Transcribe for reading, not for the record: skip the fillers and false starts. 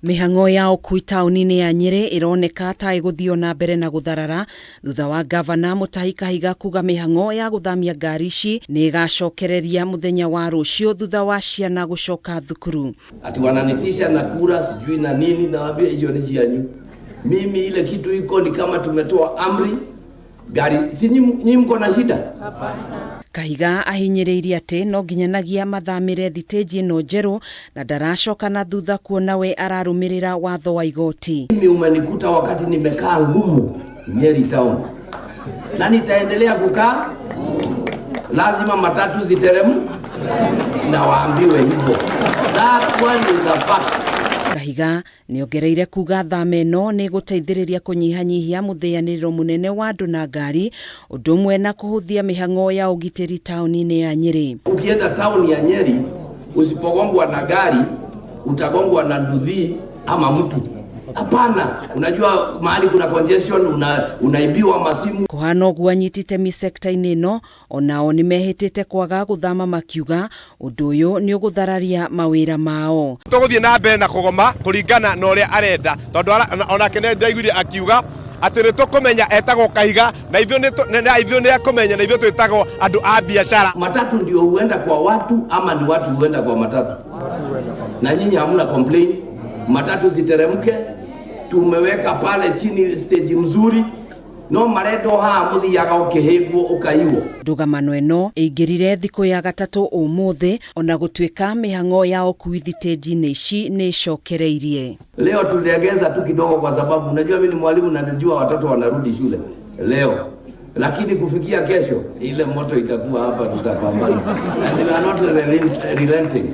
Mĩhang'o ya ũkui taũni-inĩ ya Nyĩrĩ ĩroneka ta ĩgũthiĩ na mbere na gũtharara thutha wa gavana Mutahi Kahiga kuga mĩhang'o ya gũthamia ngari ici nĩ ĩgacokereria mũthenya wa rũciũ thutha wa ciana gũcoka thukuru. Ati wananitisha na kura sijui na nini, nawaambia hizo ni cianyu. Mimi ile kitu iko ni kama tumetoa amri gari, si nyinyi mko na shida? Kahiga ahinyĩrĩirie atĩ no nginyanagia mathamĩre thitĩnji ĩno njerũ na ndaracoka na thutha kuona we ararũmĩrĩra watho wa igoti. Mimi umenikuta wakati nimekaa ngumu Nyeri town na nitaendelea kukaa, lazima matatu ziteremu na waambiwe hivyo. That one is a fact. Kahiga nĩongereire kuga thama ĩno nĩ ĩgũteithĩrĩria kũnyihanyihia mũthĩanĩrĩro mũnene wa andũ na ngari ũndũ ũmwe na kũhũthia mĩhang'o ya ũgitĩri taũni-inĩ ya Nyĩrĩ. Ukienda town ya Nyeri usipogongwa na gari utagongwa na nduthi ama mtu. Hapana, unajua mahali kuna congestion, unaibiwa masimu. Kũhana ũguo anyiti itemi sekta-inĩ ĩno onao nĩmehĩtĩte kwaga gũthama makiuga ũndũ ũyũ nĩ ũgũthararia mawĩra mao. Tũgũthiĩ na mbere na kũgoma kũringana na ũrĩa arenda tondũ onake nĩ ndaiguire akiuga atĩ nĩ tũkũmenya etagwo Kahiga na ithuĩ nĩ akũmenya na ithuĩ twĩtagwo andũ a biashara. Matatu ndio huenda kwa watu ama ni watu huenda kwa matatu? Na nyinyi hamna complain, matatu ziteremke. Tumeweka pale chini stage mzuri no marendo haha muthiaga ukihingwo ukaiwo. Ndũgamano ĩno ĩingĩrire thikũ ya gatatũ ũmũthĩ ona gũtuĩka mĩhang'o ya ũkui thitĩnji-inĩ ici nĩ ĩcokereirie. Leo tuliongeza tu kidogo kwa sababu unajua mimi ni mwalimu na najua watoto wanarudi shule leo, lakini kufikia kesho ile moto itakuwa hapa, tutapambana and we are not relenting.